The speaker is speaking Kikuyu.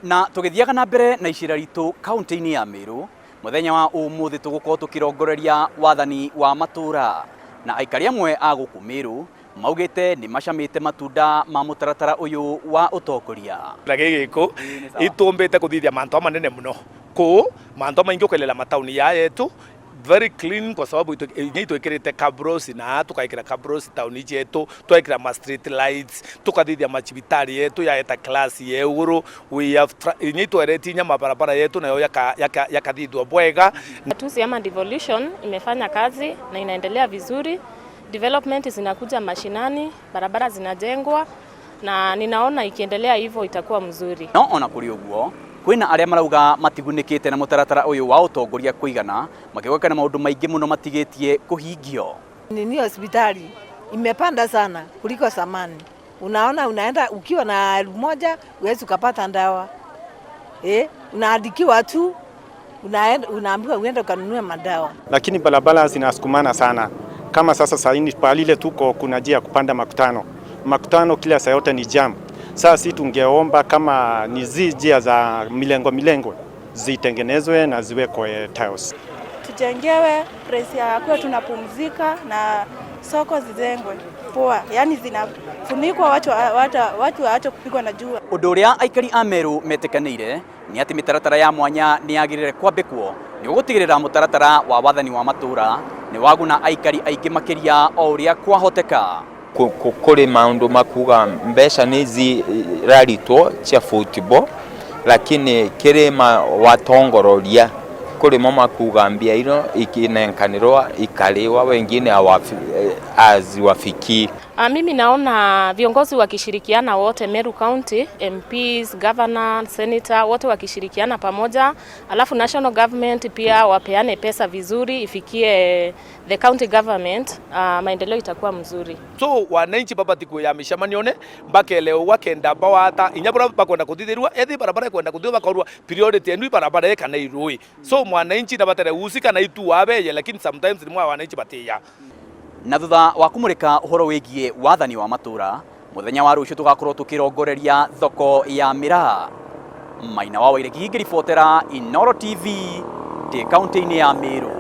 Na tũgĩthiaga na mbere na icera ritũ kaunti-inĩ ya Meru, mũthenya wa ũmũthĩ tũgũkorwo tũkĩrongoreria wathani wa matũra, na aikari amwe a gũkũ Meru maugĩte nĩ macamĩte matunda ma mũtaratara ũyũ wa ũtongoria. Na gĩgĩkũ itumbĩte kũthithia mantu manene mũno kũu mantu maingi ukelela matauni ya yetu very clean, kwa sababu inya itwikirite cabros na tukaikira cabros tauni jetu, twaikira ma street lights, tukathithia machibitari yetu yaeta class ye uguru. We have inya itwereti inya mabarabara yetu nayo yakathithwa bwega. Gatuzi ama devolution imefanya kazi na inaendelea vizuri. Development zinakuja mashinani, barabara zinajengwa na ninaona ikiendelea hivyo itakuwa mzuri. No ona kũrĩ ũguo, kwĩna arĩa marauga matigunĩkĩte na mũtaratara ũyũ wa ũtongoria kũigana, makĩgweka na maũndũ maingĩ mũno matigĩtie kũhingio. Nini, hospitali imepanda sana kuliko zamani. Unaona, unaenda ukiwa na 1000 huwezi ukapata dawa eh, unaandikiwa tu, unaenda unaambiwa uende ukanunue madawa. Lakini barabara zinasukumana sana. Kama sasa saini palile tuko kuna njia ya kupanda Makutano, Makutano kila saa yote ni jam. Sasa si tungeomba kama ni zi njia za milengo milengo zitengenezwe na ziwekwe tiles. Tujengewe place ya kuwa tunapumzika na soko zijengwe poa, yani zinafunikwa, watu waache kupigwa na jua. Ũndũ ũrĩa aikari a Meru metĩkanĩire nĩ atĩ mĩtaratara ya mwanya nĩ yagĩrĩire kwambĩkwo nĩguo gũtigĩrĩra mũtaratara wa wathani wa matũra nĩ waguna aikari aingĩ makĩria o ũrĩa kwahoteka. Kuri maundu makuga mbeca ni ziraritwo cia football, lakini kiri ma watongororia kuri mo makuga mbia ino ikinenkanirwa ikaliwa wengine haziwafikii. Mimi naona viongozi wakishirikiana wote Meru County, MPs, governor, senator, wote wakishirikiana pamoja, alafu national government pia wapeane pesa vizuri ifikie the county government, maendeleo itakuwa mzuri. So wananchi babati kuya micemanione bakelewa kenda bawata inya bura bakwenda kuthithirua ethi barabara ikwenda kuthithirua bakorwa priority enu barabara eka na irui. So mwananchi na batere usika na itu abeye, lakini sometimes ni mwa wananchi batiya. Na thutha wa kumurika uhoro wigie wathani wa matura, muthenya wa rucio tugakorwo tukirongoreria thoko ya miraa. Maina wa Wairegi ngiribotera Inooro TV ndi kaunti-inĩ ya Meru.